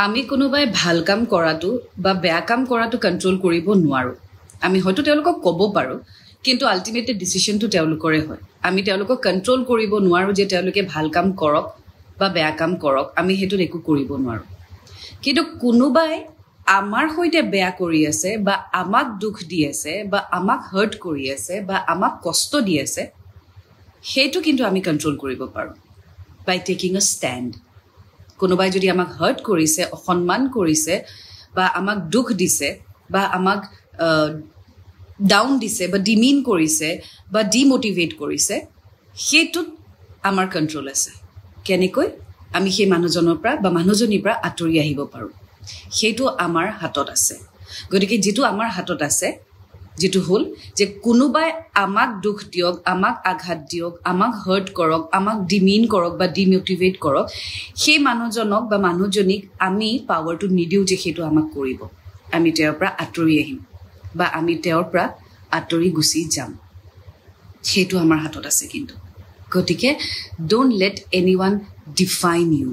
আমি কোনোবাই ভাল কাম কৰাটো বা বেয়া কাম কৰাটো কণ্ট্ৰল কৰিব নোৱাৰোঁ। আমি হয়তো তেওঁলোকক ক'ব পাৰোঁ, কিন্তু আল্টিমেটলি ডিচিশ্যনটো তেওঁলোকৰে হয়। আমি তেওঁলোকক কণ্ট্ৰল কৰিব নোৱাৰোঁ যে তেওঁলোকে ভাল কাম কৰক বা বেয়া কাম কৰক, আমি সেইটোত একো কৰিব নোৱাৰোঁ। কিন্তু কোনোবাই আমাৰ সৈতে বেয়া কৰি আছে বা আমাক দুখ দি আছে বা আমাক হাৰ্ট কৰি আছে বা আমাক কষ্ট দি আছে, সেইটো কিন্তু আমি কণ্ট্ৰল কৰিব পাৰোঁ বাই টেকিং আ ষ্টেণ্ড। কোনোবাই যদি আমাক হাৰ্ট কৰিছে, অসন্মান কৰিছে বা আমাক দুখ দিছে বা আমাক ডাউন দিছে বা ডিমিন কৰিছে বা ডিমটিভেট কৰিছে, সেইটোত আমাৰ কণ্ট্ৰল আছে। কেনেকৈ আমি সেই মানুহজনৰ পৰা বা মানুহজনীৰ পৰা আঁতৰি আহিব পাৰোঁ, সেইটো আমাৰ হাতত আছে। গতিকে যিটো আমাৰ হাতত আছে, যিটো হ'ল যে কোনোবাই আমাক দুখ দিয়ক, আমাক আঘাত দিয়ক, আমাক হাৰ্ট কৰক, আমাক ডিমিন কৰক বা ডিমটিভেট কৰক, সেই মানুহজনক বা মানুহজনীক আমি পাৱাৰটো নিদিওঁ যে সেইটো আমাক কৰিব। আমি তেওঁৰ পৰা আঁতৰি আহিম বা আমি তেওঁৰ পৰা আঁতৰি গুচি যাম, সেইটো আমাৰ হাতত আছে কিন্তু। গতিকে don't let anyone define you.